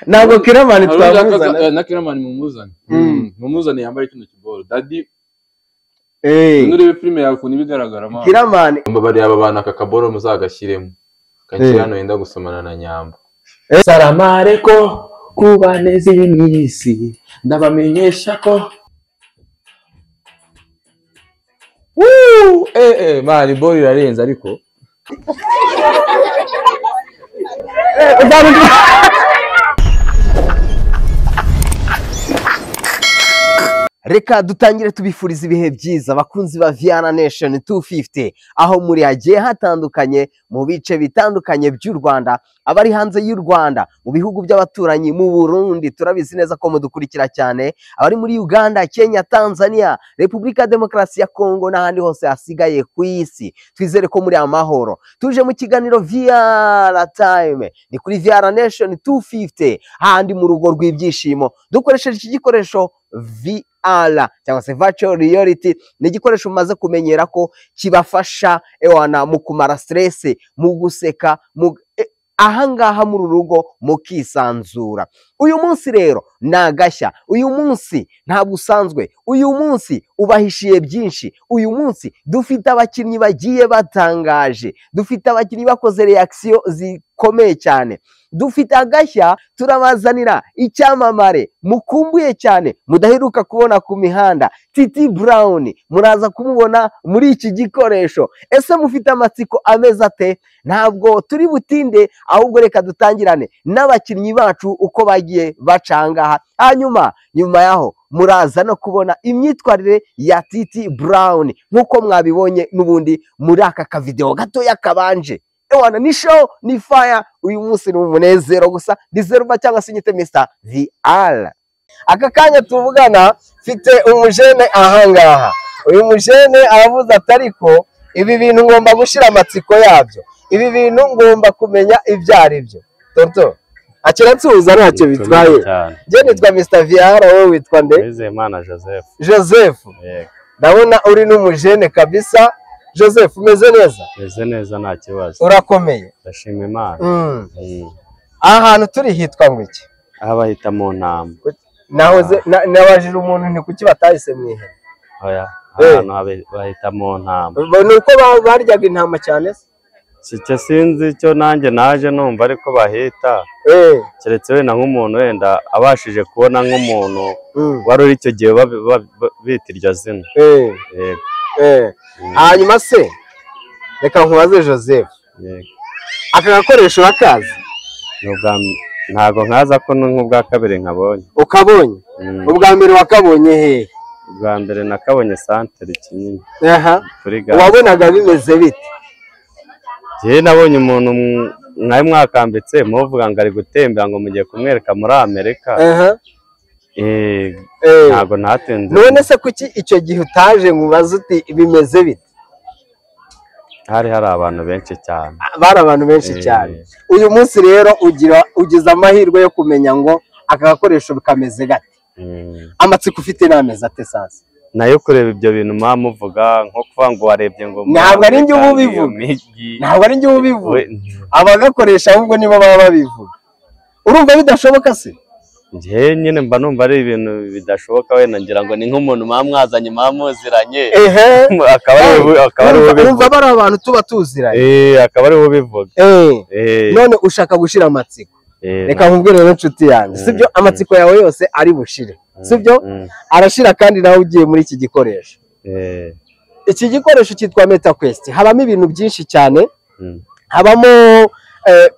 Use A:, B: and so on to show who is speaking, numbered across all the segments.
A: Ntabwo Kiramani twamuzana.
B: Na Kiramani mumuzane. Mumuzane yambare kino kiboro. Daddy nurebe filime yawe ukuntu ibigaragara ma.
A: Kiramani
B: mbabariye aba bana akakaboro muzagashyiremo. Kakirano yenda gusomana na Nyambo.
C: Salamareko kubaneza iminsi ndabamenyesha ko
B: Woo! Mani bori irarenze ariko.
A: Reka dutangire tubifuriza ibihe byiza abakunzi ba Viana Nation 250 aho muri hagiye hatandukanye mu bice bitandukanye by'u Rwanda, abari hanze y'u Rwanda, mu bihugu by'abaturanyi, mu Burundi turabizi neza ko mudukurikira cyane, abari muri Uganda, Kenya, Tanzania, Repubulika Demokarasi ya Kongo n'ahandi hose hasigaye ku isi. Twizere ko muri amahoro. Tuje mu kiganiro Viana Time, ni kuri Viana Nation 250 handi mu rugo rw'ibyishimo dukoresheje iki gikoresho VR cyangwa se virtual reality. Ni igikoresho umaze kumenyera ko kibafasha ewana mu kumara stress, mu guseka, mu ahangaha muri rugo mukisanzura. Uyu munsi rero nagashya, uyu munsi ntabwo usanzwe, uyu munsi ubahishiye byinshi. Uyu munsi dufite abakinnyi bagiye batangaje, dufite abakinnyi bakoze reaction zikomeye cyane, dufite agashya turabazanira icyamamare mukumbuye cyane mudaheruka kubona ku mihanda, Titi Brown. Muraza kumubona muri iki gikoresho. Ese mufite amatsiko ameze ate? Ntabwo turi butinde, ahubwo reka dutangirane n'abakinnyi bacu uko bagiye bacangaha, hanyuma nyuma yaho muraza no kubona imyitwarire ya Titi Brown nkuko mwabibonye n'ubundi muri aka kavideo gatoya kabanje. Ewana ni show, ni fire. Uyu munsi ni umunezero gusa, dizerba cyangwa se nyite Mr VR. Aka kanya tuvugana mfite umujene ahangaha. Uyu mujene aravuze atariko ibi bintu ngomba gushira amatsiko yabyo, ibi bintu ngomba kumenya ibyo ari byo. Tonto akira nsuhuza ntacyo bitwaye. Njye nitwa Mr VR, wowe witwa nde?
D: Uwizeyimana Joseph.
A: Joseph, ndabona uri n'umujene kabisa. Joseph, umeze neza?
D: Meze neza nta kibazo.
A: Urakomeye?
D: Ndashima Imana.
A: Aha hantu turi hitwa ngo iki?
D: Aha bahita mu ntama.
A: Nahoze nabajije umuntu nti kuki batahise mu ihene?
D: Oya, ahantu bahita mu ntama.
A: Ni uko baryaga intama cyane se?
D: Icyo sinzi icyo nanjye naje numva ariko bahita. Keretse wenda nk'umuntu wenda abashije kubona nk'umuntu wari uri icyo gihe bita iryo zina. Yego.
A: Hanyuma se reka nkubaze Joseph, aka gakoresho urakazi?
D: Ntabwo nkaza ko nk'ubwa kabiri nkabonye.
A: Ukabonye? Ubwa mbere wakabonye hehe?
D: Ubwa mbere nakabonye santere Kinyinya.
A: Wabonaga bimeze bite?
D: Njye nabonye umuntu mwari mwakambitse muvuga ngo ari gutembera ngo mugiye kumwereka muri Amerika. Ntabwo natinze.
A: None se kuki icyo gihe utaje ngo ubaze uti bimeze bite?
D: Hari abantu benshi cyane.
A: Bari abantu benshi cyane. Uyu munsi rero ugize amahirwe yo kumenya ngo aka gakoresho kameze gate. Amatsiko ufite n'amezi ate sasa?
D: Nayo kureba ibyo bintu muvuga nko kuvuga ngo warebye ngo
A: ntabwo ari njye ubivuga. Ntabwo ari njye ubivuga. Abagakoresha ahubwo nibo baba babivuga. Urumva bidashoboka se?
D: Njye nyine mba numva ari ibintu bidashoboka, wenda ngira ngo ni nk'umuntu mwamwazanye mwamuziranye. Akaba ari we
A: ubivuga. Bari abantu tuba tuziranye.
D: Akaba ari we ubivuga.
A: None ushaka gushira amatsiko. Reka nkubwire rero nshuti yanjye, sibyo? Amatsiko yawe yose ari bushire, sibyo? Arashira kandi nawe ugiye muri iki gikoresho. Iki gikoresho cyitwa Meta Quest. Habamo ibintu byinshi cyane. Habamo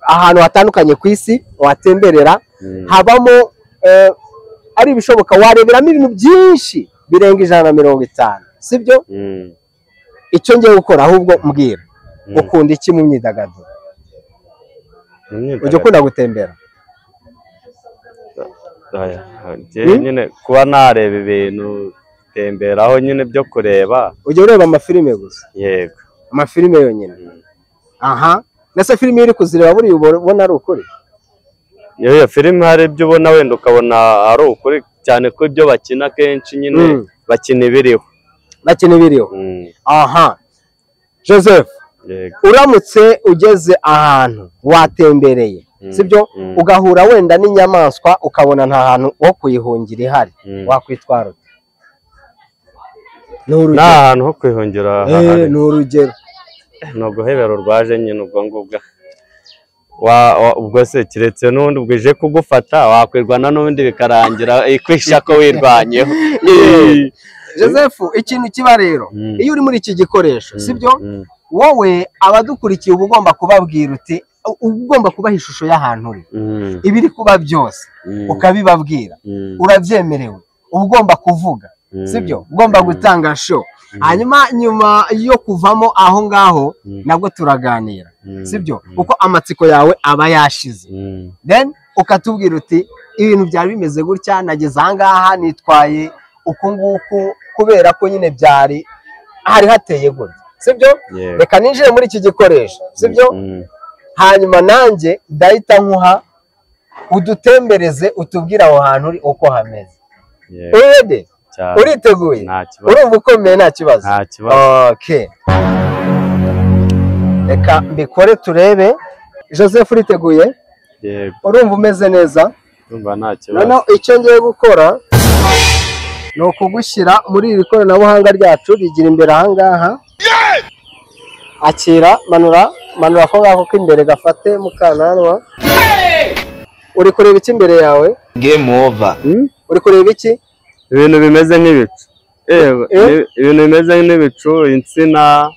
A: ahantu hatandukanye ku isi watemberera, habamo ari ibishoboka wareberamo ibintu byinshi birenga 150, sibyo? Icyo ngiye gukora ahubwo mbwira, ukunda iki mu myidagaduro? Ujya ukunda gutembera?
D: Nyine kuba nareba ibintu gutemberaho nyine byo kureba.
A: Ujya ureba amafilime gusa?
D: Yego,
A: amafilime yonyine. Aha, nese filime iri kuzireba buri ubona ari ukuri?
D: Iyo filime hari ibyo ubona wenda ukabona ari ukuri cyane ko ibyo bakina kenshi nyine bakina ibiriho.
A: Bakina ibiriho. Aha, Joseph, uramutse ugeze ahantu watembereye Sibyo? Ugahura wenda n'inyamaswa ukabona nta hantu wo kuyihungira ihari, wakwitwara ute?
D: Nta hantu ho kwihungira hahari.
A: Ni urugero.
D: Ni uguhebera urwaje nyine ubwo ngubwo. Ubwo se kiretse n'ubundi bwije kugufata wakwirwana n'ubundi bikarangira ikwisha ko wirwanyeho.
A: Joseph, ikintu kiba rero iyo uri muri iki gikoresho, sibyo? Wowe abadukurikiye uba ugomba kubabwira uti, ugomba kubaha ishusho y'ahantu uri, ibiri kuba byose ukabibabwira, urabyemerewe, uba ugomba kuvuga, sibyo? Ugomba gutanga show. Hanyuma nyuma yo kuvamo aho ngaho nabwo turaganira, sibyo? Kuko amatsiko yawe aba yashize, then ukatubwira uti ibintu byari bimeze gutya, nageze aha ngaha nitwaye uku nguku kubera ko nyine byari hari hateye gutya, sibyo? Reka ninjire muri iki gikoresho, sibyo? Hanyuma nanjye ndahita nkuha udutembereze, utubwire aho hantu uri uko hameze. Uri uriteguye? Urumva ukomeye? Nta kibazo. Okay, reka mbikore turebe. Joseph, uriteguye? Urumva umeze neza? Noneho icyo ngiye gukora ni ukugushyira muri iri koranabuhanga ryacu rigira imbere aha ngaha. Akira, manura manura ako ngako k'imbere gafate mukananwa. Uri kureba iki imbere yawe?
C: Game over.
A: Uri kureba iki?
D: Ibintu bimeze nk'ibicu. Ibintu bimeze nk'ibicu, insina.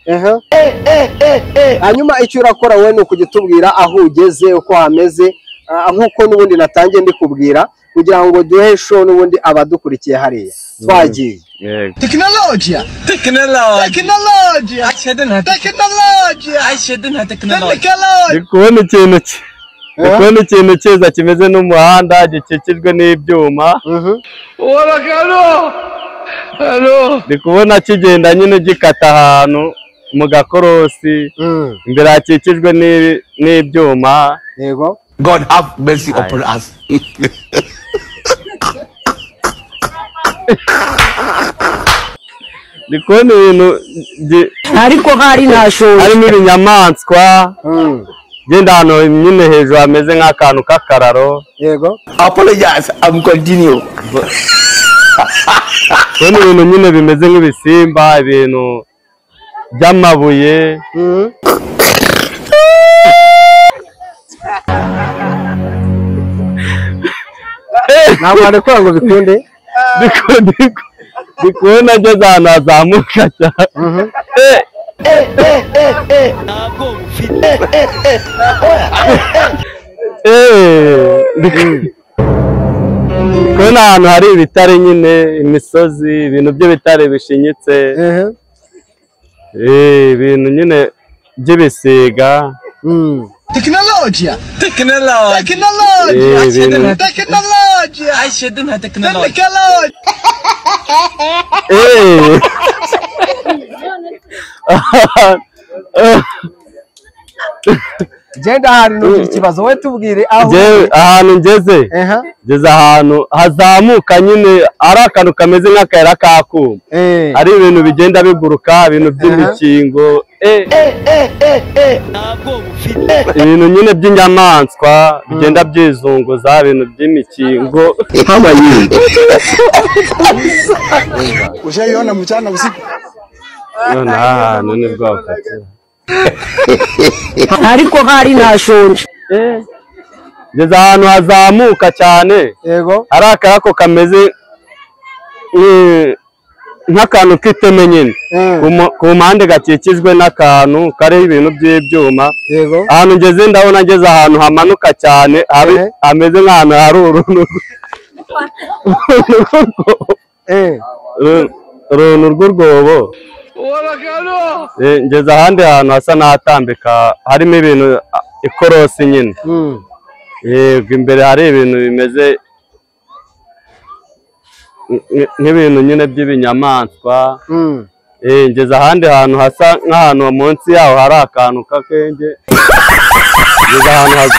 A: Hanyuma icyo urakora wowe ni ukujya aho ugeze uko hameze, nk'uko n'ubundi natangiye ndikubwira, kugira ngo duhe show n'ubundi abadukurikiye hariya. Twagiye.
E: Teknolojiya. Teknolojiya. Teknolojiya.
D: Ndi kubona ikintu cyiza kimeze n'umuhanda gikikijwe n'ibyuma. Ndi kubona kigenda nyine gikata ahantu mu gakorosi, imbere hakikijwe n'ibyuma.
A: Yego.
E: God have mercy upon us.
D: Ndi kubona ibintu
F: ariko hari ntashoje,
D: harimo ibinyamaswa. Genda hano nyine hejuru hameze nk'akantu k'akararo.
A: Yego.
E: Apologize, I'm continue.
D: Kubona ibintu nyine bimeze nk'ibisimba, ibintu by'amabuye.
A: Ntabwo warekura ngo bikunde.
D: Ndi kubona ageze ahantu hazamuka cyane. Ndi kubona ahantu hari ibitare nyine, imisozi, ibintu by'ibitare bishinyitse, ibintu nyine by'ibisiga.
E: Teknolojiya. Teknolojiya.
A: Genda ahantu ntugire ikibazo, wowe tubwire aho
D: ahantu ngeze. Ngeze ahantu hazamuka nyine, ari akantu kameze nk'akayira k'akuma, ari ibintu bigenda biguruka, ibintu by'imikingo, ibintu nyine by'inyamaswa bigenda byizunguza, ibintu by'imikingo.
E: Ushaiona mchana usiku?
D: None ahantu nibwo wafatira.
F: Ariko hari ntashonje.
D: Ngeze ahantu hazamuka cyane.
A: Yego.
D: Ari akarako kameze nk'akantu k'iteme nyine, ku mpande gakikijwe n'akantu kariho ibintu by'ibyuma.
A: Yego.
D: Ahantu ngeze ndabona ngeze ahantu hamanuka cyane, hameze nk'ahantu hari uruntu rw'urwobo. Ngeze ahandi hantu hasa n'ahatambika, harimo ibintu ikorosi nyine. Yego, imbere hari ibintu bimeze nk'ibintu nyine by'ibinyamaswa. Ngeze ahandi hantu hasa nk'ahantu munsi yaho hari akantu k'akenge. Ngeze ahantu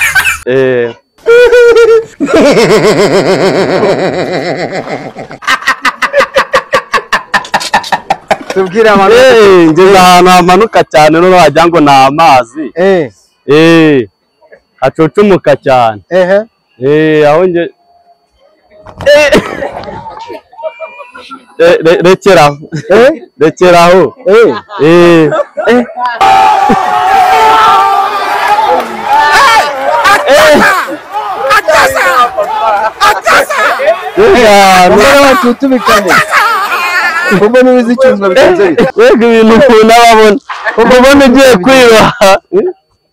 A: Tubwire abantu.
D: Ngeze ahantu hamanuka cyane noneho wagira ngo ni amazi. Hacucumuka cyane. Aho nge rekeraho. Rekeraho. Wega ibintu ukuntu ababona ubona ugiye kwibaha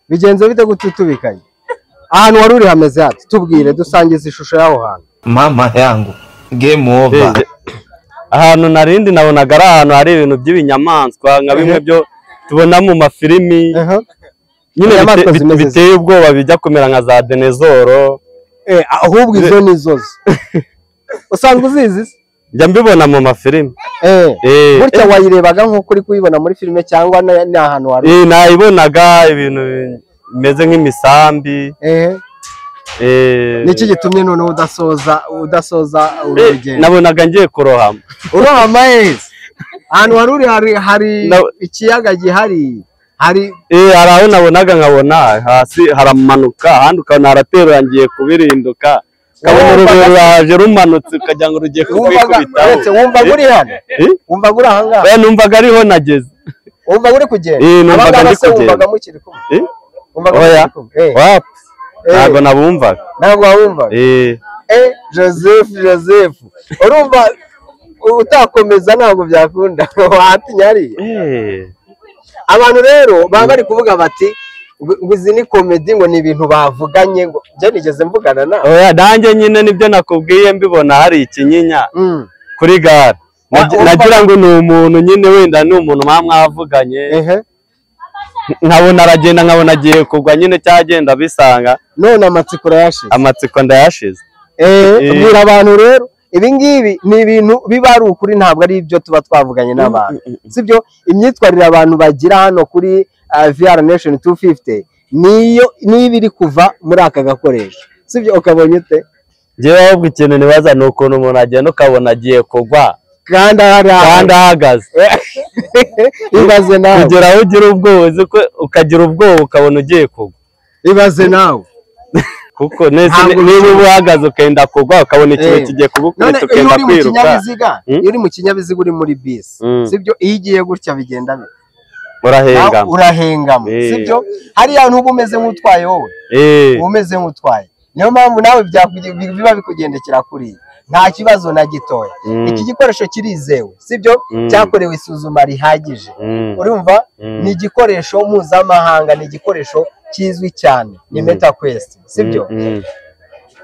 A: bigenze bite gututubikanye? Ahantu wari uri hameze hati? Tubwire, dusangize ishusho y'aho hantu.
G: Mama yangu game over.
D: Ahantu narindi nabonaga ari ahantu hari ibintu by'ibinyamaswa nka bimwe byo tubona mu mafilimi nyine biteye ubwoba bijya kumera nka za dinezoro.
A: Ahubwo izo ni zo usanzwe uzizi?
D: Njya mbibona mu mafilimi.
A: Gutya wayirebaga nk'uko uri kuyibona muri filime cyangwa ni ahantu wari?
D: Nayibonaga ibintu bimeze nk'imisambi.
A: Niki gitumye noneho udasoza urugendo?
D: Nabonaga ngiye kurohama.
A: Urohama heza? Ahantu wari uri hari ikiyaga gihari? Hari
D: hari aho nabonaga nkabona hasi haramanuka, ahandi ukabona haraterura ngiye kubirinduka. Kabona urubero ruraje rumanutse ukagira ngo rugiye kukwikubitaho.
A: Wumvaga uri hano? Wumvaga uri aha ngaha?
D: Numvaga ariho nageze.
A: Wumvaga uri kugenda?
D: Numvaga ndi kugenda.
A: Wumvaga mukiri kumwe? Oya.
D: Wapi? Ntabwo nabumvaga.
A: Ntabwo wabumvaga? Joseph. Urumva utakomeza ntabwo byakunda. Watinya hariya. Abantu rero baba bari kuvuga bati ngo izi ni komedi, ngo ni ibintu bavuganye, ngo njye nigeze mvugana nawe.
D: Oya, nanjye nyine nibyo nakubwiye mbibona hari ikinyinya kuri gare. Nagira ngo ni umuntu nyine, wenda ni umuntu mwavuganye. Nkabona aragenda, nkabona agiye kugwa nyine cyagenda bisanga.
A: None amatsiko urayashize?
D: Amatsiko ndayashize.
A: Bwira abantu rero ibi ngibi ni ibintu biba ari ukuri, ntabwo ari ibyo tuba twavuganye n'abantu. Sibyo? Imyitwarire abantu bagira hano kuri VR Nation 250 niyo niba iri kuva muri aka gakoresho. Sibyo? Ukabonye ute?
D: Njyewe ahubwo ikintu nibaza ni ukuntu umuntu agenda ukabona agiye kugwa
A: kandi ahagaze. Ibaze nawe.
D: Kugera aho ugira ubwoba, ukagira ubwoba ukabona ugiye kugwa.
A: Ibaze nawe.
D: Kuko niba uba uhagaze ukenda kugwa ukabona ikintu kigiye kugukubita ukenda kwiruka.
A: Iyo uri mu kinyabiziga uri muri bisi, sibyo? Iyo igiye gutya bigenda bite?
D: Urahengama.
A: Urahengama, sibyo? Hariya ntuba umeze nk'utwaye wowe. Uba umeze nk'utwaye. Niyo mpamvu nawe biba bikugendekera kuriya. Nta kibazo na gitoya. Iki gikoresho kirizewe, sibyo? Cyakorewe isuzuma rihagije. Urumva? Ni igikoresho mpuzamahanga, ni igikoresho kizwi cyane, ni Meta Quest, sibyo?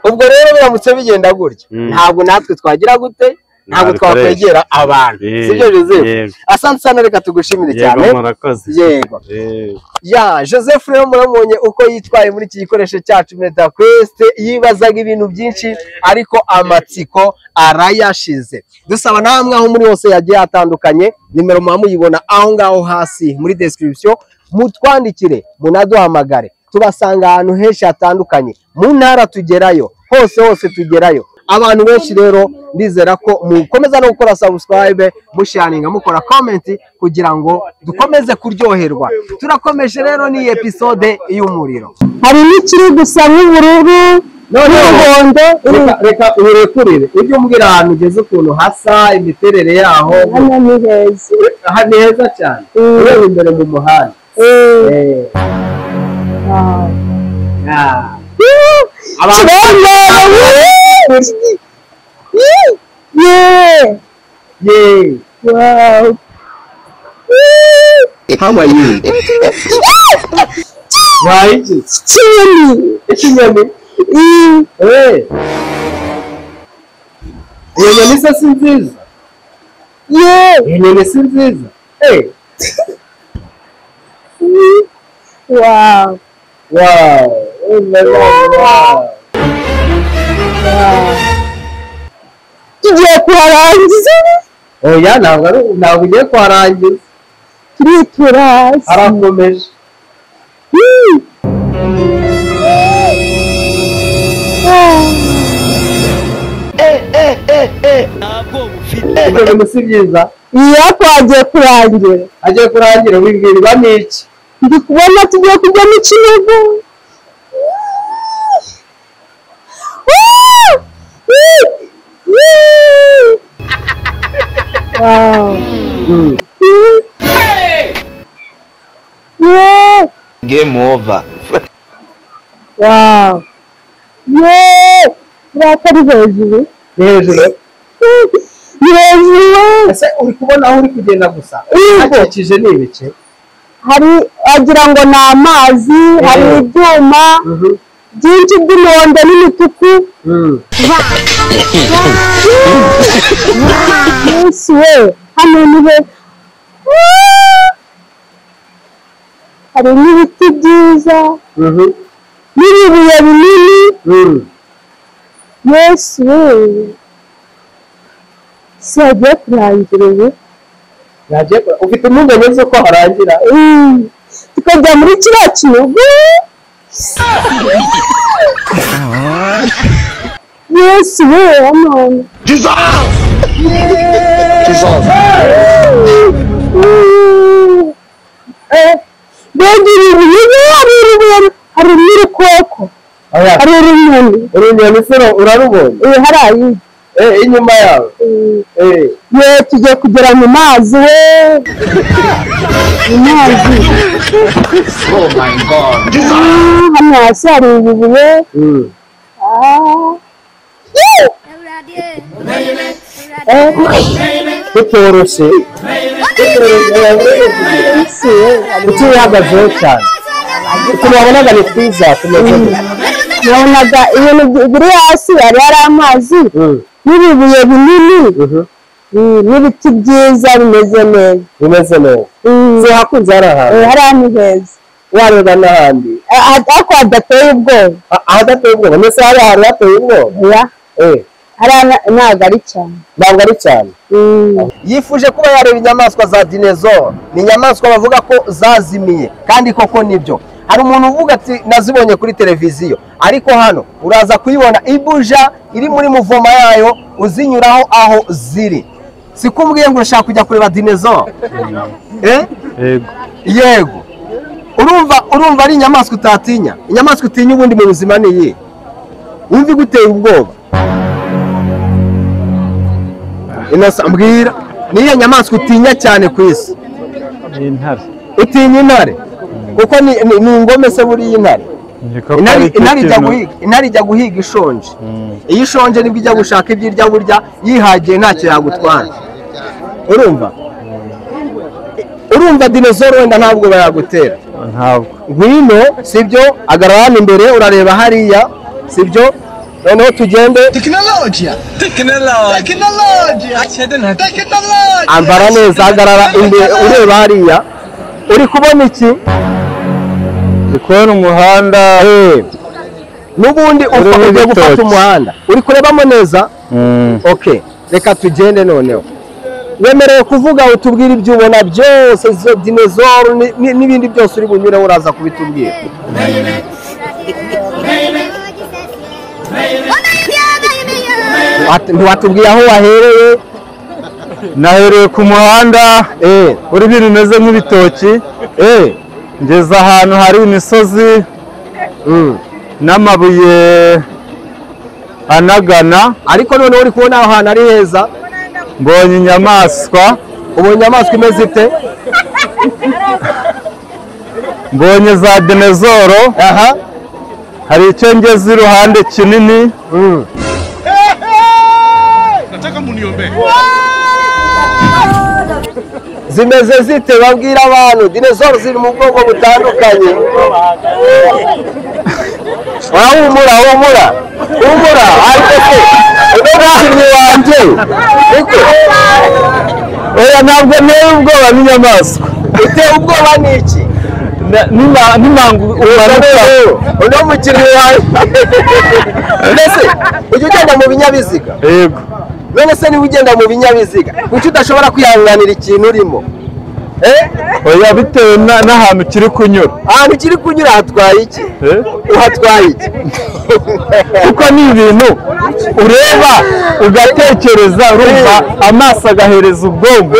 A: Ubwo rero biramutse bigenda gutya, ntabwo natwe twagira gute? Ntabwo twakwegera abantu, sibyo Joseph? Asante sana, reka tugushimire cyane. Yego. Ya Joseph rero muramubonye uko yitwaye muri iki gikoresho cyacu Meta Quest, yibazaga ibintu byinshi ariko amatsiko arayashize. Dusaba namwe aho muri hose yagiye atandukanye, nimero muyibona aho ngaho hasi muri description, mutwandikire, munaduhamagare. Tubasanga ahantu henshi hatandukanye, mu ntara tugerayo, hose hose tugerayo. Abantu benshi rero ndizera ko mukomeza no gukora subscribe, musharinga, mukora comment kugira ngo dukomeze kuryoherwa. Turakomeje rero ni episode y'umuriro.
F: Hari n'ikiri gusa nk'ubururu n'umuhondo.
A: Reka urekurire ibyo umbwira ahantu ugeze ukuntu hasa, imiterere yaho.
F: Hano ni heza.
A: Ni heza cyane. Ureba imbere mu muhanda.
F: Yeah. Wow.
A: How are you? Why? Ikinyoni. Iyo nyoni se si nziza? Iyo nyoni si nziza?
F: Wow.
A: Wow. Oh my God. Wow.
F: Tugiye kuharangiza.
A: Oya, ntabwo ugiye kuharangiza.
F: Turitura hasi.
A: Harakomeje. Ibyo bintu si byiza.
F: Iyo twagiye kurangira.
A: Agiye kurangira wibwirwa n'iki?
F: Ndi kubona tugiye kujya mu kinogo. Wow. Yeah.
G: Game over.
F: Wow. Yeah. Ari hejuru.
A: Hejuru.
F: Hejuru.
A: Ese uri kubona aho uri kugenda gusa? Hakikije ni ibice.
F: Hari agira ngo ni amazi, hari ibyuma byinshi by'umuhondo n'imituku. Yesu we, hano ni he? Hari n'ibiti byiza n'ibibuye binini. Yesu we, si hagiye kurangira ubu.
A: Ufite impungenge z'uko harangira?
F: Tukajya muri kiriya kinogo. Yesu we, hano. Mbega ibibuye, hari n'urukoko, hari urunyoni.
A: Urunyoni se urarubonye?
F: Hari ayindi.
A: Inyuma yawe.
F: Ye, tugiye kugera mu mazi we. Mu mazi.
G: Oh my God.
F: Hano hasi hari ibibuye.
A: Bitoroshye. Kuki wihagazeho cyane? Ukuntu wabonaga ni twiza tumeze neza.
F: Nabonaga ibintu biri hasi, hari amazi n'ibibuye binini n'ibiti byiza bimeze neza.
A: Bimeze neza. So hakunze hari ahantu.
F: Hari ahantu heza.
A: Wareba n'ahandi.
F: Ariko hadateye ubwoba.
A: Ahadateye ubwoba. Mbese hari ahantu hateye ubwoba?
F: Hari ntabwo ari cyane.
A: Ntabwo ari cyane. Yifuje kuba yareba inyamaswa za dinosaur. Ni inyamaswa bavuga ko zazimiye kandi koko nibyo. Hari umuntu uvuga ati nazibonye kuri televiziyo, ariko hano uraza kuyibona ibuja iri muri muvoma yayo, uzinyuraho aho ziri. Sikumbwiye ngo urashaka kujya kureba dinosaur?
D: Yego.
A: Yego. Urumva ari inyamaswa utatinya? Inyamaswa utinya ubundi mu buzima ni iyi? Wumva iguteye ubwoba? Inosa, mbwira, niyo nyamaswa utinya cyane ku isi?
D: Ni intare.
A: Utinya intare? Kuko ni ingome se buriya intare. Intare ijya guhiga ishonje. Iyo ishonje nibwo ijya gushaka ibyo irya, burya yihagiye ntacyo yagutwara. Urumva? Urumva dinosaur wenda ntabwo bayagutera.
D: Ntabwo.
A: Ngwino, sibyo? Agarara hano imbere urareba hariya, sibyo? Noneho tugende.
E: Teknolojia. Teknolojia. Teknolojia.
A: Ambara neza, agarara imbere ureba hariya. Uri kubona iki?
D: Ndi kubona umuhanda.
A: N'ubundi ugiye gufata umuhanda. Uri kurebamo neza? Okay, reka tugende noneho. Wemerewe kuvuga utubwira ibyo ubona byose, izo dinosaur n'ibindi byose uri bunyure uraza kubitubwira. Ntiwatubwiye aho wahereye?
D: Nahereye ku muhanda uri ibintu bimeze nk'ibitoki, ngeze ahantu hari imisozi n'amabuye anagana.
A: Ariko noneho uri kubona aho hantu ari heza.
D: Mbonye inyamaswa.
A: Ubonye inyamaswa imeze ite?
D: Mbonye za dinosaur.
A: Aha.
D: Hari icyo ngeze iruhande kinini.
B: Nataka muniombe.
A: Zimeze zite? Babwira abantu dinosaur ziri mu bwoko butandukanye. Humura, humura, humura. Ariko se uno mukinnyi wanjye niko?
D: Oya, ntabwo nteye ubwoba n'inyamaswa.
A: Uteye ubwoba ni iki?
D: N'imangu umanuka.
A: Uno mukinnyi wanjye. Mbese ujya ugenda mu binyabiziga?
D: Yego.
A: None se niba ugenda mu binyabiziga kuki udashobora kwihanganira ikintu urimo?
D: Oya, bitewe n'ahantu kiri kunyura.
A: Ahantu kiri kunyura hatwaye iki? Uhatwaye iki?
D: Kuko ni ibintu ureba ugatekereza, urumva amaso agahereza ubwonko,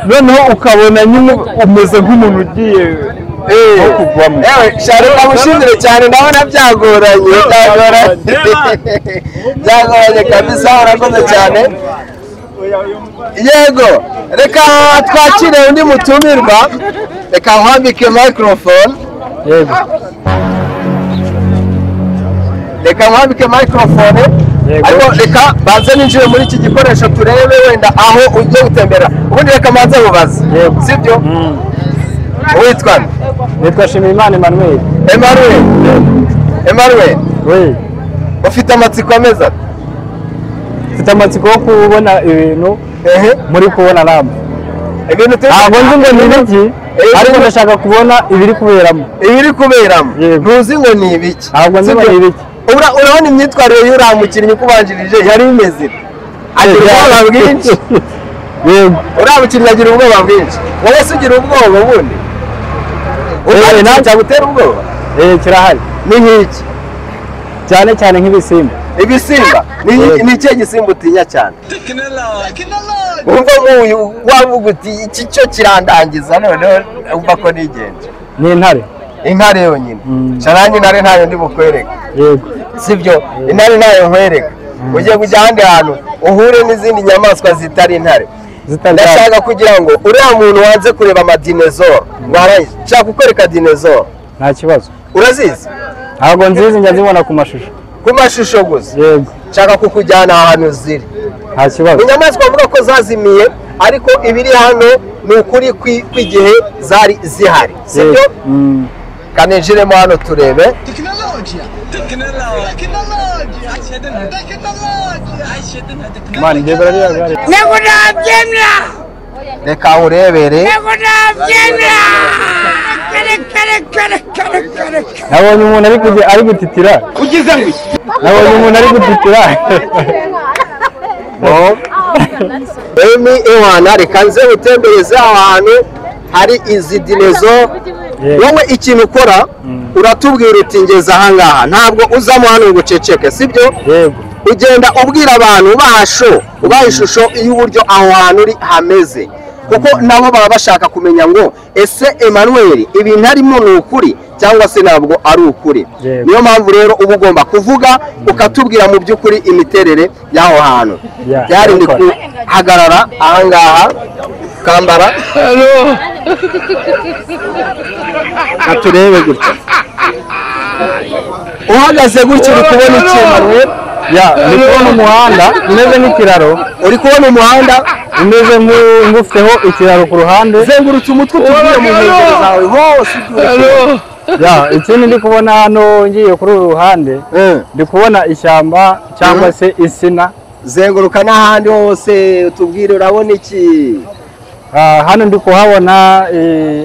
D: noneho ukabona nyine umeze nk'umuntu ugiye
C: Nko kugwamo.
A: Ewe Sharon, ndamushimire cyane, ndabona byagoranye, byagoranye kabisa, urakoze cyane. Yego, reka twakire undi mutumirwa, reka nkwambike microphone.
C: Yego.
A: Reka nkwambike microphone.
C: Yego.
A: Ariko reka banze ninjire muri iki gikoresho turebe wenda aho ugiye gutembera, ubundi reka manze mubaze.
C: Yego.
A: Sibyo? Witwa nde?
C: Nitwa Shimimana Emmanuel.
A: Emmanuel. Emmanuel,
C: We,
A: ufite amatsiko ameze ate?
C: mfite amatsiko yo kubona ibintu muri kubona namwe.
A: Ibintu turi
C: Ntabwo nzi ngo ni ibiki, ariko ndashaka kubona ibiri kuberamo.
A: Ibiri kuberamo.
C: Yego.
A: Ntuzi ngo ni ibiki?
C: Ntabwo nzi ngo ni ibiki.
A: Urabona imyitwarire y'uriya mukinnyi ukubanjirije yari imeze ite? Agira ubwoba bwinshi.
C: Yego.
A: Uriya mukinnyi agira ubwoba bwinshi. Wowe se ugira ubwoba ubundi?
C: Eh,
A: Nta cyagutera ubwoba?
C: Kirahari.
A: Ni nk'iki?
C: Cyane cyane nk'ibisimba.
A: Ibisimba? Ni ikihe gisimba utinya cyane? Wumva nk'uyu wavuga uti iki cyo kirandangiza, noneho wumva ko nigenje.
C: Ni intare.
A: Intare yonyine. Sharangi, intare ntayo ndi bukwereke.
C: Yego.
A: Sibyo? Intare ntayo nkwereka. Ugiye kujya ahandi hantu uhure n'izindi nyamaswa zitari intare.
C: Zitari.
A: Ndashaka kugira ngo uriya muntu wanze kureba amadinezoro warangiza, nshaka kukwereka dinezoro.
C: Nta kibazo.
A: Urazizi?
C: Ntabwo nzizi, njya nzibona ku mashusho.
A: Ku mashusho gusa?
C: Yego.
A: Nshaka kukujyana ahantu ziri.
C: Nta kibazo.
A: Inyamaswa bavuga ko zazimiye, ariko ibiri hano ni ukuri kw'igihe zari zihari, sibyo? Kaninjiremo hano turebe.
C: Mani, ndebera ririya gare.
A: Reka urebere.
C: Nabonye umuntu ari gutitira. Nabonye umuntu ari gutitira.
A: Emi ewana, reka nze utembereze ahantu hari izi dinezoro. Wowe ikintu ukora uratubwira uti ngeze ahangaha, ntabwo uzamo hano ngo uceceke, sibyo?
C: Yego.
A: Ugenda ubwira abantu, ubaha ishusho y'uburyo aho hantu uri hameze, kuko nabo baba bashaka kumenya ngo ese Emmanuel ibintu arimo ni ukuri cyangwa se ntabwo ari ukuri.
C: Yego.
A: Niyo mpamvu rero uba ugomba kuvuga ukatubwira mu by'ukuri imiterere y'aho hantu.
C: Yeah.
A: Byari ni kuhagarara ahangaha ukambara turebe gutya. Uhagaze gutya uri kubona iki, Emmanuel?
C: Ya, ndi kubona umuhanda umeze nk'ikiraro.
A: Uri kubona umuhanda
C: umeze nk'ufiteho ikiraro ku ruhande.
A: Zengurutse umutwe utubwire mu nkengero zawe hose ibyo uri kubona.
C: Ya, ikindi ndi kubona hano ngiye kuri uru ruhande, ndi kubona ishyamba cyangwa se insina.
A: Zenguruka n'ahandi hose utubwire urabona iki?
C: Hano ndi kuhabona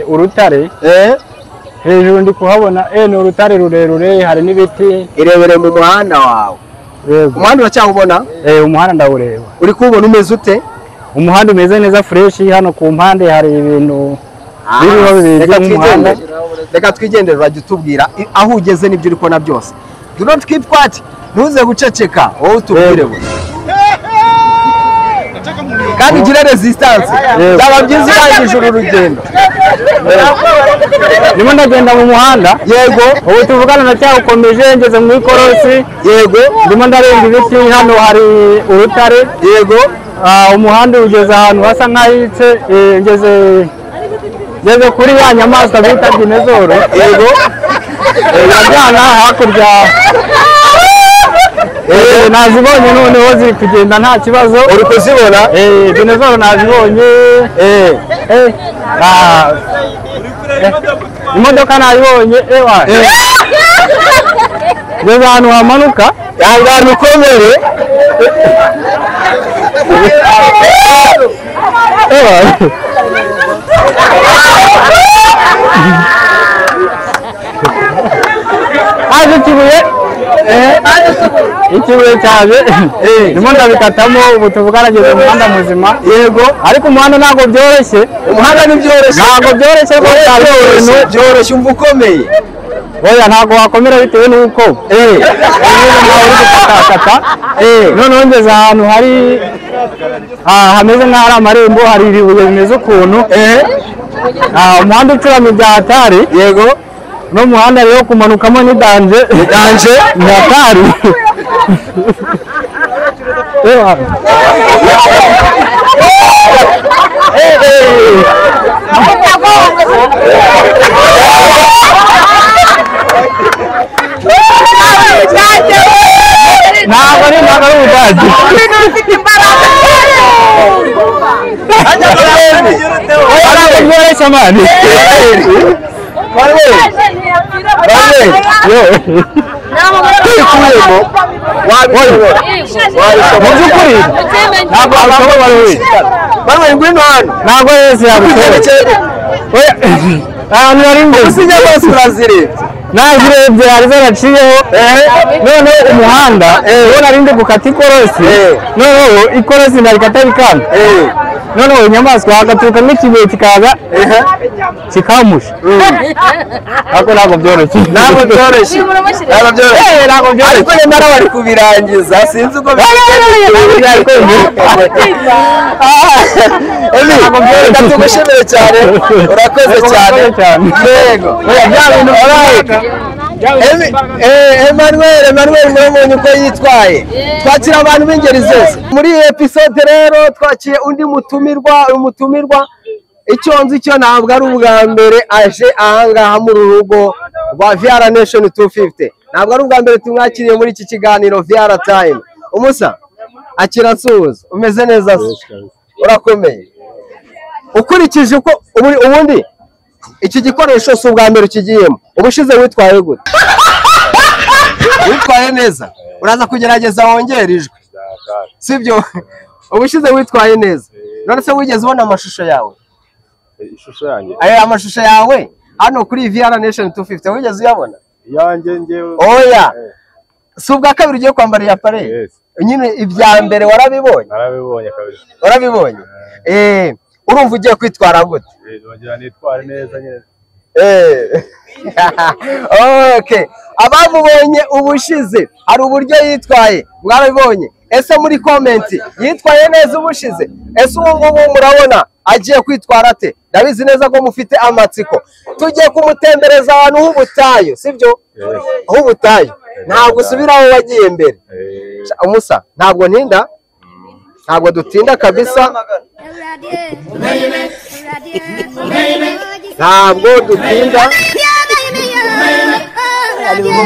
C: urutare. Hejuru ndi kuhabona ni urutare rurerure, hari n'ibiti.
A: Irebere mu muhanda wawe.
C: Yego.
A: Umuhanda uracyawubona?
C: Umuhanda ndawureba.
A: Uri kuwubona umeze ute?
C: Umuhanda umeze neza fresh, hano ku mpande hari ibintu biriho bibiri by'umuhanda.
A: Reka twigendere, urajya utubwira aho ugeze n'ibyo uri kubona byose. Do not keep quiet, ntuze guceceka, wowe utubwire gusa. Kandi ugire resistance. Byaba byiza urangije uru rugendo.
C: Ndimo ndagenda mu muhanda.
A: Yego.
C: Ubu tuvugana ndacyawukomeje, ngeze mu ikorosi.
A: Yego.
C: Ndimo ndarenga ibiti, hano hari urutare.
A: Yego.
C: Umuhanda ugeze ahantu hasa nk'ahitse, ngeze kuri ya nyamaswa bita dinezoro.
A: Yego.
C: Irajyana hakurya. Nazibonye noneho ziri kugenda nta kibazo.
A: Uri kuzibona?
C: Dinezoro nazibonye. Imodoka nayibonye, ewa. Ngeze ahantu hamanuka.
A: Ihangane ukomere.
C: Ewa. Haje ikibuye. Ikibuye cyaje. Ndimo ndabikatamo, ubu tuvugana ngeze mu muhanda muzima.
A: Yego.
C: Ariko umuhanda ntabwo byoroshye.
A: Umuhanda ntibyoroshye.
C: Ntabwo byoroshye rwose.
A: Byoroshye, umva ukomeye.
C: Oya, ntabwo wakomera bitewe n'uko nawe uri gukatakata. Noneho ngeze ahantu hari Hameze nk'aho ari amarembo, hari ibibuye bimeze ukuntu. Umuhanda ucuramye bya hatari.
A: Yego.
C: No muhanda rero kumanukamo ni danje.
A: Ni danje.
C: Ni hatari. Ntabwo ari ubudage. Ntabwo byoroshye mani.
A: Kwikuyemo wabishobora.
C: Mu by'ukuri ntabwo wabishobora wese.
A: Manuel ngwino hano.
C: Ntabwo wese yabishobora. Ahantu nari ngeze.
A: Ubu inyamaswa urazirebye.
C: Nazirebye hari zaraciyeho. Noneho umuhanda uwo nari ndi gukata ikorosi. Noneho ikorosi ndarikata bikanga. Noneho inyamaswa hagaturuka n'ikibuye kikaza kikamusha. Ariko ntabwo byoroshye.
A: Ntabwo byoroshye. Ntabwo byoroshye.
C: Ntabwo byoroshye.
A: Ariko nyamara bari kubirangiza sinzi uko Emi, reka tugushimire cyane. Urakoze cyane. Yego. Emmanuel murabonye uko yitwaye. Twakira abantu b'ingeri zose. Muri iyi episode rero twakiye undi mutumirwa, umutumirwa icyo nzi cyo ntabwo ari ubwa mbere aje ahangaha mu rugo rwa VR Nation 250. Ntabwo ari ubwa mbere tumwakiriye muri iki kiganiro VR Time. Umusa akira nsuhuza, umeze neza se? Urakomeye. Ukurikije uko ubundi iki gikoresho si ubwa mbere ukigiyemo, ubushize witwaye gute? Witwaye neza. Uraza kugerageza wongere ijwi, sibyo? Ubushize witwaye neza. None se wigeze ubona amashusho yawe?
B: Ishusho yanjye?
A: Aya amashusho yawe hano kuri VR Nation 250 wigeze uyabona?
B: Yanjye ngewe.
A: Oya. Si ubwa kabiri ugiye kwambara iya pare? Nyine ibya mbere warabibonye?
B: Narabibonye kabisa.
A: Warabibonye? Urumva ugiye kwitwara gute?
B: Nongera nitware neza nyine.
A: Okay. Abamubonye ubushize hari uburyo yitwaye, mwarabibonye. Ese muri comment yitwaye neza ubushize? Ese ubu ngubu murabona agiye kwitwara ate? Ndabizi neza ko mufite amatsiko. Tugiye kumutembereza ahantu h'ubutayu, sibyo? H'ubutayu. Ntabwo usubira aho wagiye mbere. Umusa, ntabwo ntinda. Ntabwo dutinda kabisa. Ntabwo dutinda.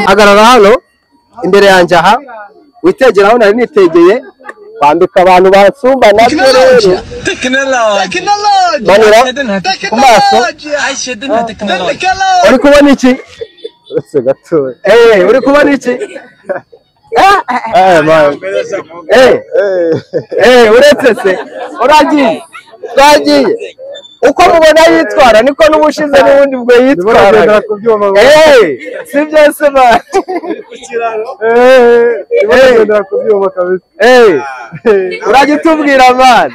A: Hagarara hano imbere yanjye aha, witegera aho nari nitegeye, kwambika abantu bansumba nabyo rero. Manura ku maso. Uri kubona iki? Uri kubona iki? Uretse se uragiye, twagiye. Uko mubona yitwara niko n'ubushize n'ubundi bwo yitwara. Si byo se ba? Urajya utubwira man.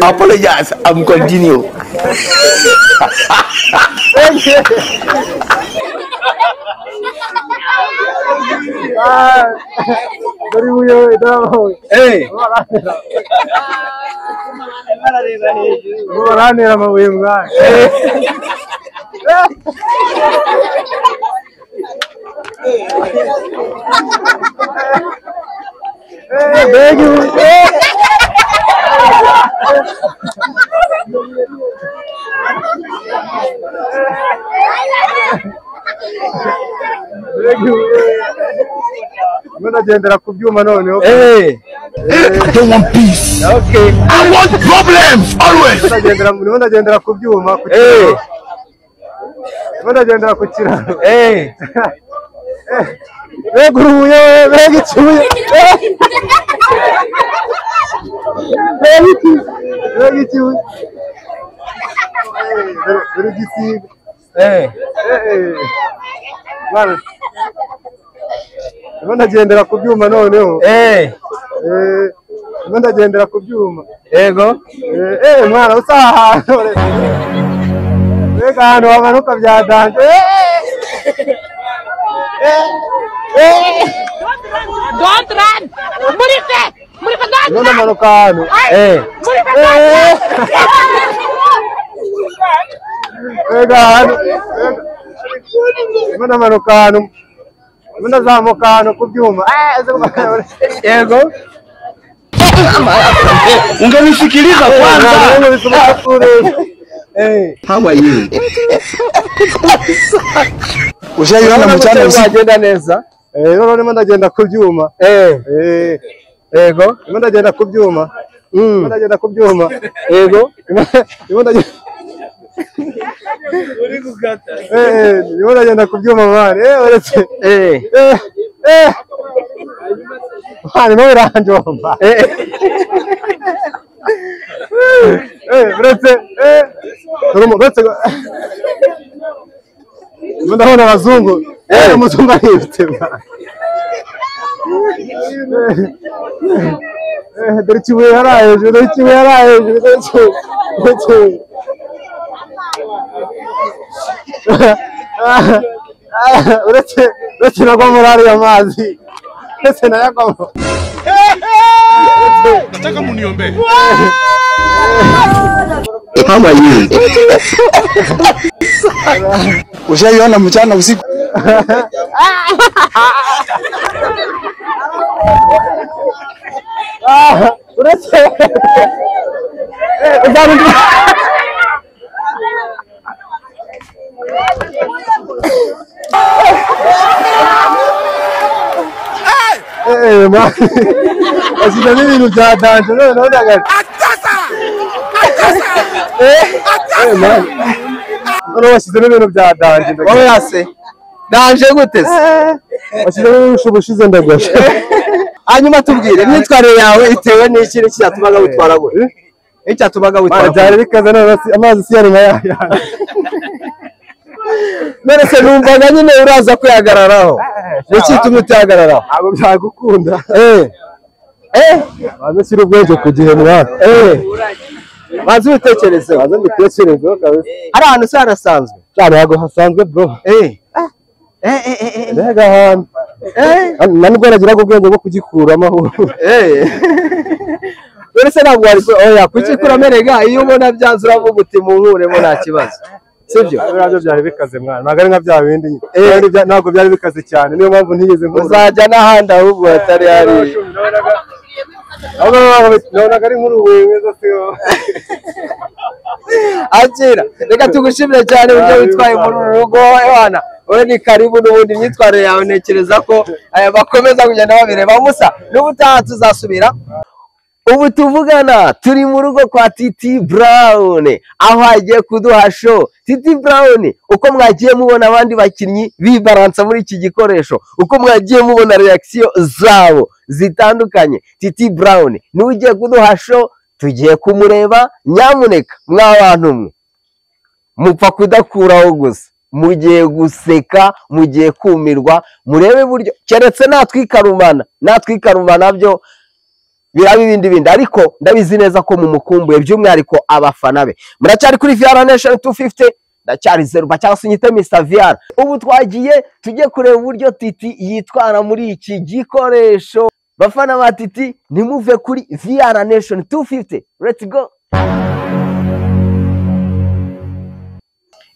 G: Apologize, I'm continue.
C: Barantera amabuye mwana. Ndagendera ku byuma noneho.
G: I don't want peace.
A: Okay.
G: I want problems always.
C: Ndagendera ku byuma. Ndagendera ku kiraro. Mbega urubuye, mbega ikibuye. Mbega ikibuye. Dore igisiga. Ndagendera ku byuma noneho. Ndagendera ku byuma.
A: Yego.
C: Mwana usa ahantu. Mbega ahantu hamanuka bya danje.
H: Don't run. Murife. Murife, don't run.
C: Ndamanuka ahantu.
H: Murife, don't run.
C: Ega ahantu. Ndamanuka ahantu. Ndazamuka ahantu ku byuma.
A: Yego.
G: Ungenisikiliza kwanza.
A: How are you?
G: Ushaiona mchana usiku
A: Wagenda neza.
C: None ndimo ndagenda ku byuma.
A: Yego.
C: Ndimo ndagenda ku byuma. Ndimo ndagenda ku byuma.
A: Yego.
C: Ndimo ndagenda. Ndimo ndagenda ku byuma man. Uretse. Man, no biranjomba. Uretse. Uretse. Ndabona abazungu. Umuzungu arifite. Dore ikibuye hariya hejuru, dore ikibuye hariya hejuru, dore ikibuye. Uretse nagwa muri ariya mazi. Uretse nayagwamo.
G: Nataka muniombee. How are you? Ushaiona mchana usiku?
C: Uretse. Man. Bashyizemo ibintu bya danje noneho ndagaca. Noneho bashyizemo ibintu bya danje.
A: Oya se. Danje gute se?
C: Bashyizemo ibintu ubushize ndagosha.
A: Hanyuma tubwire imyitwarire yawe itewe n'iki n'iki cyatumaga witwara gute? Iki cyatumaga witwara gute?
C: Byari bikaze none amazi si yari nka ya.
A: None se numvaga nyine uraza kwihagararaho. Niki gituma utihagararaho?
C: Ntabwo byagukunda. Banza ushyire ubwenge ku gihe mwana.
A: Banza ubitekerezeho.
C: Banza mbitekerezeho kabisa.
A: Hari ahantu se harasanzwe?
C: Cyane ntabwo hasanzwe bro. Mbega ahantu. Na nubwo nagiraga ubwenge bwo kugikuramo ahubwo.
A: None se ntabwo wari oya kugikuramo erega iyo ubona byanze uravuga uti munkuremo nta kibazo. Sibyo?
C: Nabyo byari bikaze mwana. Ntabwo ari nka bya bindi nyine. Ntabwo byari bikaze cyane. Niyo mpamvu ntigeze nkura.
A: Uzajya n'ahandi ahubwo hatari hari.
C: Nabonaga ari nk'urubuye mwiza siyo.
A: Akira, reka tugushimire cyane uburyo witwaye muri uru rugo Yohana. Wowe ni karibu n'ubundi imyitwarire yawe ntekereza ko bakomeza kugenda babireba. Musa, n'ubutaha tuzasubira. Ubu tuvugana turi mu rugo kwa Titi Brown aho agiye kuduha show. Titi Brown, uko mwagiye mubona abandi bakinnyi bibaransa muri iki gikoresho, uko mwagiye mubona reaction zabo zitandukanye, Titi Brown niwe ugiye kuduha show, tugiye kumureba. Nyamuneka mwabantu mwe mupfa kudakuraho gusa, mugiye guseka, mugiye kumirwa, murebe buryo keretse natwikarumana byo biraba ibindi bindi, ariko ndabizi neza ko mumukumbuye by'umwihariko abafana be. Muracyari kuri VR Nation 250, ndacyari Zeruba cyangwa se unyite Mr VR. Ubu twagiye tujye kureba uburyo Titi yitwara muri iki gikoresho. Bafana ba Titi ntimuve kuri VR Nation 250. Let's go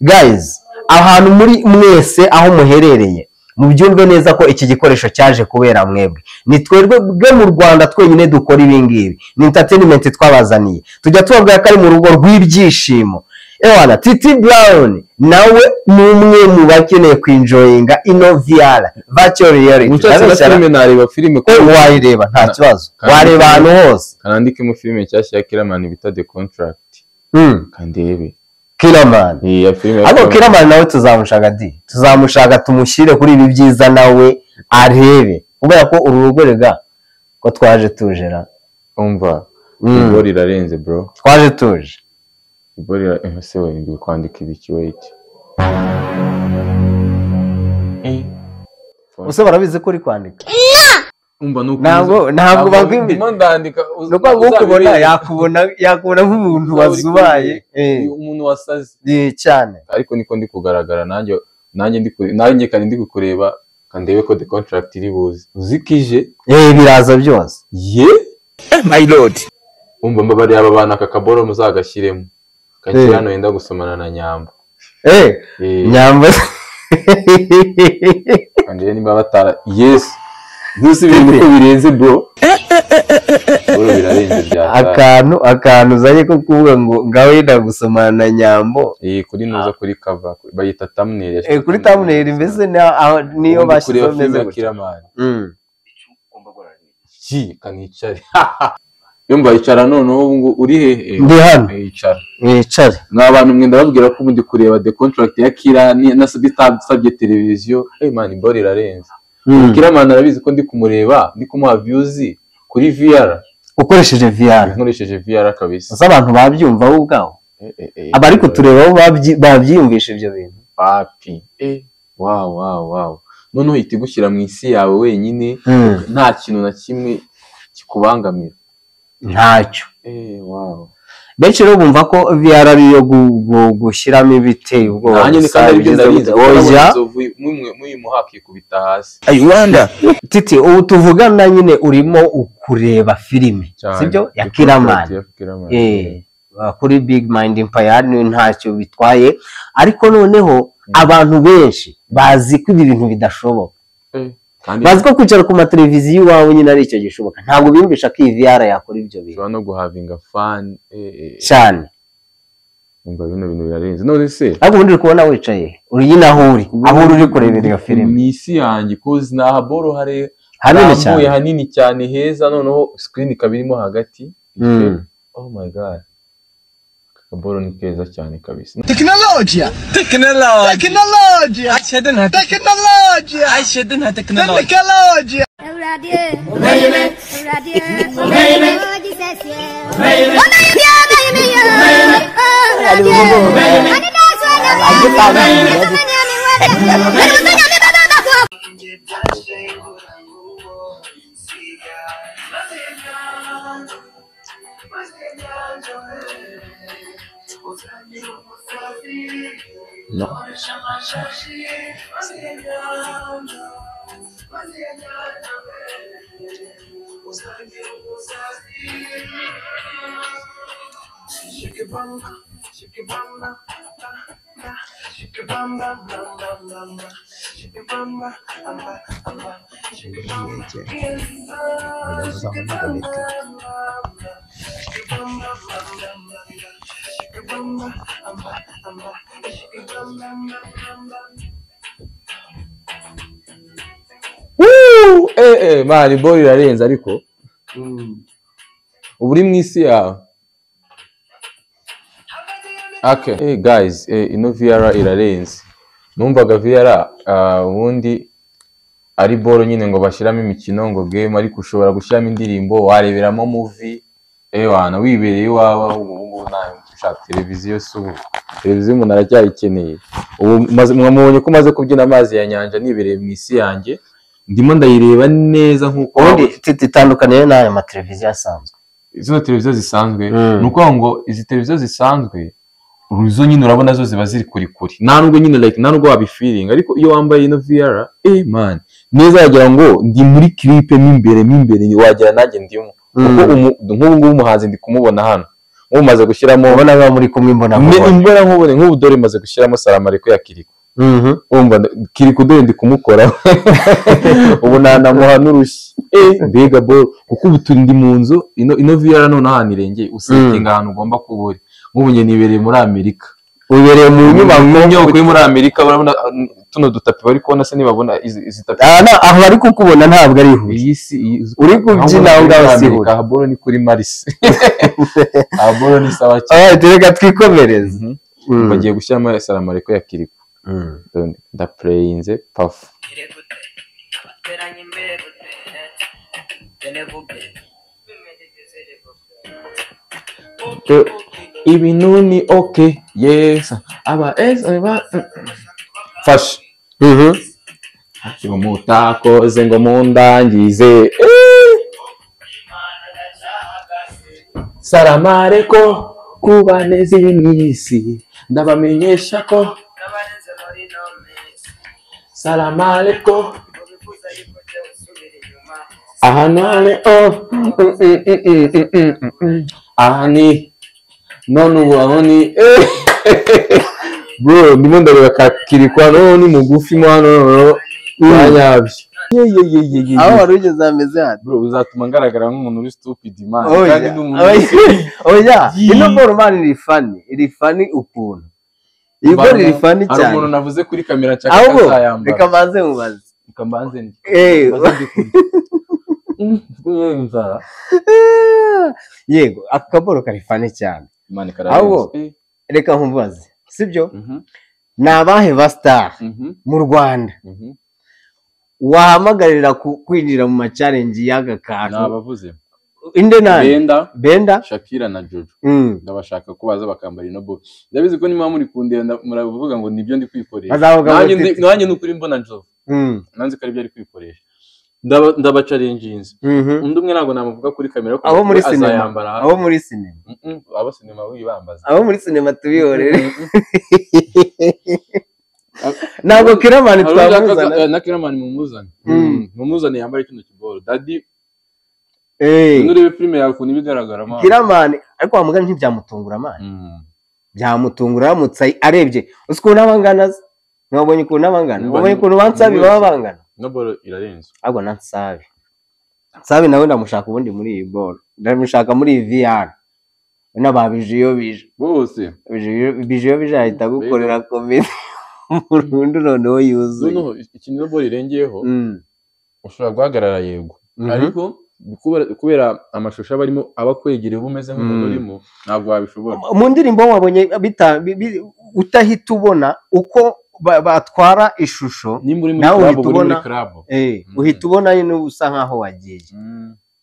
A: guys. Ahantu muri mwese aho muherereye mubyumve neza ko iki gikoresho cyaje kubera mwebwe. Ni twebwe bwe mu Rwanda twenyine dukora ibi ngibi. Ni entertainment twabazaniye. Tujya tubabwira ko ari mu rugo rw'ibyishimo. Ewana Titi Brown nawe ni umwe mu bakeneye kwinjoyinga ino VR virtual reality.
B: Ushatse filime nareba filime
A: ko wayireba nta kibazo. Wareba ahantu hose.
B: Kanandikemo filime nshyashya ya Killaman bita The Contract. Kandebe
A: Killaman.
B: Iya filime.
A: Abo Killaman nawe tuzamushaka di. Tuzamushaka tumushyire kuri ibi byiza nawe arebe. Kubera ko uru rugo rega ko twaje tujera.
B: Umva. Ibori irarenze bro.
A: Twaje tuje.
B: Ibori ese we ndi kwandika ibiki wait.
A: Use barabizi ko uri kwandika.
B: Umva nuko
A: ntabwo bakwimbi.
B: Ndandika
A: nuko ngukubona yakubona nk'umuntu wazubaye,
B: umuntu wasaze
A: cyane.
B: Ariko niko ndi kugaragara nanjye kandi ndi kukureba Kandebe ko The Contract iri buze. Uzikije?
A: Biraza byose.
B: Ye?
E: My lord.
B: Umva mbabari aba bana kakaboro muzagashyiremo. Kakiri hano yenda gusomana na Nyambo.
A: Nyambo.
B: Kandebe nimba batara. Yes. Ntusi ibintu ko birenze bro. Bro birarenze bya.
A: Akantu uzanye ko kuvuga ngo ngawe yenda gusomana na Nyambo.
B: Kuri nuza kuri cover bayita thumbnail.
A: Kuri thumbnail mbese niyo bashyizeho meze gutya.
B: Ki kanicare. Yumva icara noneho ngo uri hehe?
A: Ndi hano.
B: Icara.
A: Mwicare.
B: Mwa bantu mwe ndababwira ko ubundi kureba The Contract ya Kira nasabye televiziyo. Man ball irarenze. Kira man arabizi ko ndi kumureba, ndi kumuha views kuri VR.
A: Ukoresheje VR.
B: Nkoresheje VR kabisa.
A: Asa abantu babyumva bo ubwaho. Abari kutureba bo babyiyumvisha ibyo bintu.
B: Papi. Wow wow wow. Noneho itigushyira mu isi yawe wenyine, nta kintu na kimwe kikubangamira.
A: Ntacyo.
B: Wow.
A: Benshi rero bumva ko VR ari iyo gushyiramo ibiteye ubwoba.
B: Nanjye kandi aribyo ndabizi. Oya. Mwe muhaki kubita hasi.
E: I wonder.
A: Titi ubu tuvugana nyine urimo ukureba filime, sibyo? Ya Killaman. Kuri Big Mind Empire ntacyo bitwaye, ariko noneho abantu benshi bazi ko ibi bintu bidashoboka. Bazi ko kwicara ku mateleviziyo iwawe nyine ari icyo gishoboka. Ntabwo biyumvisha ko iyi VR yakora ibyo bintu.
B: No guhavinga fun
A: cyane.
B: Umva bino bintu birarenze. None se
A: ariko ubundi uri kubona wicaye uri nyine aho uri, aho uri kurebera iyo filime.
B: Ni isi yanjye kuzi naha boro hari
A: hanini cyane,
B: hanini cyane heza, noneho screen ikaba irimo hagati. Oh my god. Akaboro ni keza cyane kabisa.
E: Technology. Technology. Technology. Technology. Technology.
A: No.
B: Mani ball irarenze ariko ubu uri mu isi yawe. Okay. Guys, ino VR irarenze. Numvaga VR ubundi ari ball nyine ngo bashyiramo imikino ngo game, ariko ushobora gushyiramo indirimbo, wareberamo movie, wana wibereye iwawe. Ubu ngubu nta ushaka televiziyo, si ubu televiziyo umuntu aracyayikeneye. Ubu mwamubonye ko maze kubyina amazi ya nyanja nibereye mu isi yanjye, ndimo ndayireba neza nkuko
A: ubundi itandukaniye n'aya ma televiziyo asanzwe.
B: Izo televiziyo zisanzwe ni ukuvuga ngo izi televiziyo zisanzwe uruzo nyine urabona zo ziba ziri kuri kuri, nta nubwo nyine like nta nubwo wabifiringa, ariko iyo wambaye ino VR man neza wagira ngo ndi muri clip mo imbere wagira nanjye ndimo. Kuko nk'ubu ngubu umuhanzi ndi kumubona hano, nk'ubu maze gushyiramo
A: ubona ba muri kumwe imbona
B: nkubone, nk'ubu dore maze gushyiramo Salamariko ya Kiriko. Umva Kiriko dore ndi kumukora ubu nanamuha n'urushyi. Mbega ball, kuko ubu turi ndi mu nzu ino VR none ahantu irengeye usetinga ahantu ugomba kuba uri. Nk'ubu njye nibereye muri Amerika,
A: ubereye mu
B: nyubako yo muri Amerika, barabona tuno dutapi bari kubona se nibabona izi tapi
A: aho bari kukubona ntabwo ari ihuye.
B: Iyi si
A: uri kubyina aho ngaho si
B: ihuye. Aha ball ni kuri Mars. Aha ball ni sawa cyane.
A: Reka twikomereze.
B: Bagiye gushyiramo Salamariko ya Kiriko. Ndapureyinze pafu. Ibintu ni okay, yes, aba es aba fashe. Ngo mutakoze ngo mundangize. Salamariko kubaneze iminsi, ndabamenyesha ko Salamariko Aha nane oh aha ni none ubu aho ni bro, ndimo ndareba ka Kirikwa none ni mugufi mo hano noneho yanyabye.
A: Aho wari ugeze hameze hano.
B: Bro, uzatuma ngaragara nk'umuntu uri stupid man,
A: Oya,
B: kandi ndi umuntu
A: oya, ino boro man iri funny, iri funny ukuntu. Iyi boro iri funny
B: Hari
A: cyane.
B: umuntu navuze kuri kamera nshaka
A: Ahubwo
B: kazayambara.
A: reka mbanze mubaze.
B: Reka mbanze ndi.
A: Eh,
B: Mbanze ndi kurya. Kubera inzara.
A: Yego, aka kaboro kari funny cyane.
B: Imana ikararenze.
A: Ahubwo reka nkubaze, sibyo? Ni abahe ba star mu Rwanda wahamagarira kwinjira mu ma challenge y'aka kantu?
B: Nabavuze.
A: Inde nani?
B: Benda,
A: Benda,
B: Shakira na Jojo. Ndabashaka ko baza bakambara ino boro. Ndabizi ko niba muri kundenda muravuga ngo nibyo ndi kwikoresha.
A: Bazavuga ngo
B: Nanjye ndi
A: titi.
B: nanjye nukuri mbona Jojo. Nanzi ko aribyo ari kwikoresha. Ndabachallenginze. Undi umwe ntabwo namuvuga kuri kamera kuko
A: Abo muri sinema.
B: azayambara.
A: Abo muri sinema.
B: Abo sinema wibambaza.
A: Abo muri sinema tubihorere. Ntabwo Kiramani
B: Hari undi
A: twamuzana.
B: Na Kiramani mumuzane. Mumuzane yambare kino kiboro. Daddy, nurebe filime yawe ukuntu iba igaragara man.
A: Kiramani ariko wa mugani ntibyamutungura man. Byamutungura aramutse arebye. Uzi ukuntu aba angana se? Mwabonye ukuntu aba angana? Mwabonye ukuntu ba Nsabi baba bangana?
B: Ino boro irarenze.
A: Ahubwo na Nsabi. Nsabi nawe ndamushaka ubundi muri iyi boro. Ndamushaka muri iyi VR. N'ababije iyo bije.
B: Bose.
A: Bije iyo bije ahita agukorera komedi burundu noneho yuzuye.
B: Noneho ikintu ino boro irengeyeho, ushobora guhagarara yego. Ariko kubera amashusho aba arimo aba akwegereye uba umeze nk'umuntu urimo, ntabwo wabishobora.
A: Mu ndirimbo wabonye utahita ubona uko batwara ishusho,
B: Nimba uri muri
A: nawe
B: club,
A: uhita
B: uba uri muri
A: ubona
B: club.
A: Uhita ubona nyine usa nkaho wagiye.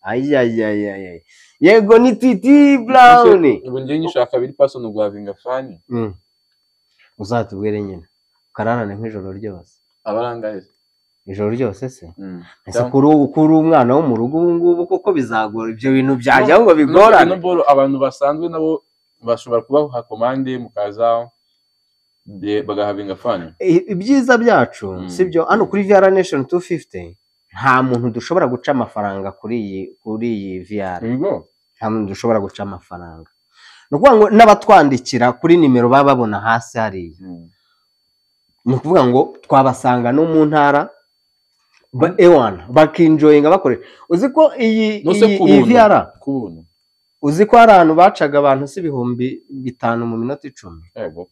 A: Ayayayayay. Yego ni Titi Brown.
B: Ubu ngiye nyishaka biri person guhavinga fun.
A: Uzatubwire nyine. Ukararane nk'ijoro ryose.
B: Abarangaye.
A: Ijoro ryose se? Ese kuri umwana wo mu rugo ubu ngubu koko bizagora ibyo bintu byajya ngo bigorane?
B: No boro abantu basanzwe nabo bashobora kubaha komande mukaza bagahavinga fun.
A: Ibyiza byacu sibyo hano kuri VR Nation 250 nta muntu dushobora guca amafaranga kuri iyi VR. Nta muntu dushobora guca amafaranga. Ni ukuvuga ngo n'abatwandikira kuri nimero baba babona hasi hariya. Ni ukuvuga ngo twabasanga no mu ntara ewana bakinjoyinga bakoresha. Uzi ko iyi VR
B: kubuntu.
A: Uzi ko hari ahantu bacaga abantu si 5000 mu minota 10.
B: Yego.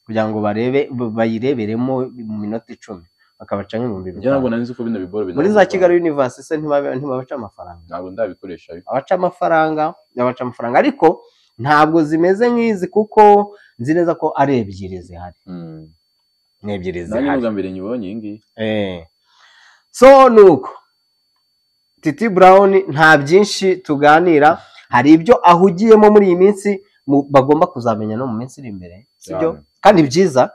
A: Kugira ngo barebe bayireberemo mu minota 10 bakabaca nk'ibihumbi
B: Njye ntabwo
A: bitanu.
B: nari nzi ko bino biboro
A: Muri za Kigali Universe se ntibabaca amafaranga.
B: Ntabwo ndabikoresha.
A: Abaca amafaranga, abaca amafaranga ariko ntabwo zimeze nk'izi kuko nzi neza ko ari ebyiri zihari. Ni ebyiri
B: Nanjye
A: zihari.
B: n'ubwa mbere nyibonye iyi ngiyi.
A: So nuko Titi Brown nta byinshi tuganira, hari ibyo ahugiyemo muri iyi minsi bagomba kuzamenya no mu minsi iri imbere, sibyo? Kandi byiza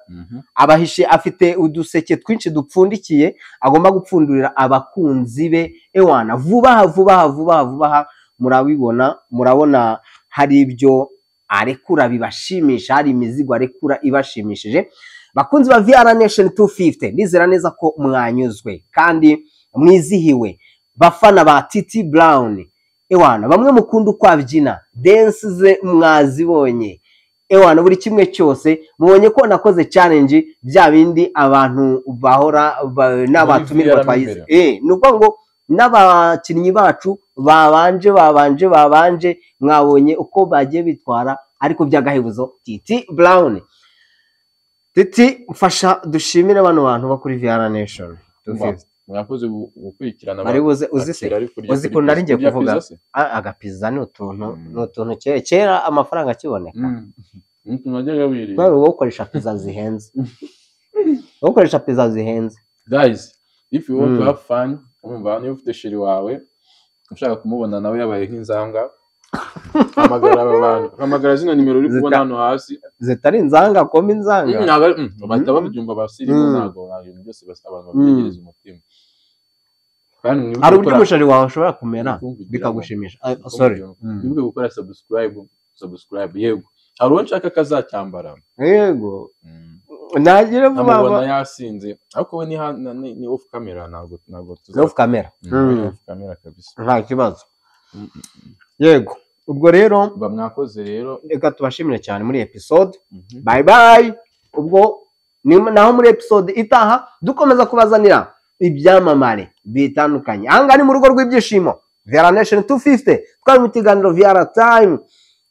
A: abahishe afite uduseke twinshi dupfundikiye agomba gupfundurira abakunzi be ewana vuba vuba vuba vuba. Murabibona, murabona hari ibyo arekura bibashimisha, hari imizigo arekura ibashimishije. Bakunzi ba VR Nation 250 ndizera neza ko mwanyuzwe kandi mwizihiwe. Bafana ba Titi Brown ewana bamwe mukunda uko abyina, dance ze mwazibonye ewana buri kimwe cyose mubonye ko nakoze challenge bya bindi abantu bahora n'abatumirwa twayize. Ni ukuvuga ngo n'abakinnyi bacu babanje mwabonye uko bagiye bitwara, ariko by'agahebuzo Titi Brown. Titi mfasha dushimire bano bantu bo kuri VR Nation 250.
B: Mwakoze gukurikirana.
A: Bari buze uzi se uzi ko nari ngiye kuvuga agapiza ni utuntu kera amafaranga akiboneka. Kubera uwo ukoresha pizza zihenze. Ukoresha pizza zihenze.
B: Guys, if you want to have fun, umva niba ufite sheri wawe ushaka kumubona nawe yabaye nk'inzanga, hamagara aba bantu, hamagara zino nimero uri kubona hano hasi.
A: Zitari inzanga koma inzanga.
B: Bahita babyumva abasirimu, ntabwo ibintu byose abantu babyegereza umutima.
A: Hari uburyo umushari wawe ushobora kumera bikagushimisha. Sorry.
B: Mwibuke gukora subscribe yego. Hari uwo nshaka kazacyambara.
A: Yego. Nagire vuba
B: Nkamubona
A: vuba.
B: yasinze, ariko we ni off camera, ntabwo
A: Ni off camera.
B: Ni off camera kabisa.
A: Nta kibazo. Yego, ubwo rero
B: Ba mwakoze rero.
A: Reka tubashimire cyane muri episode. Bye bye. Ubwo naho muri episode itaha dukomeza kubazanira ibyamamare bitandukanye. Ahangaha ni mu rugo rw'ibyishimo, VR Nation 250. Twari mu kiganiro VR Time.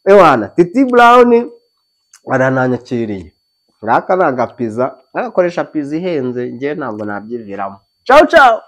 A: Ewana Titi Brown arananyakiriye. Ngaka ni agapiza, agakoresha pizza ihenze, njye ntabwo nabyiviramo. Ciao ciao.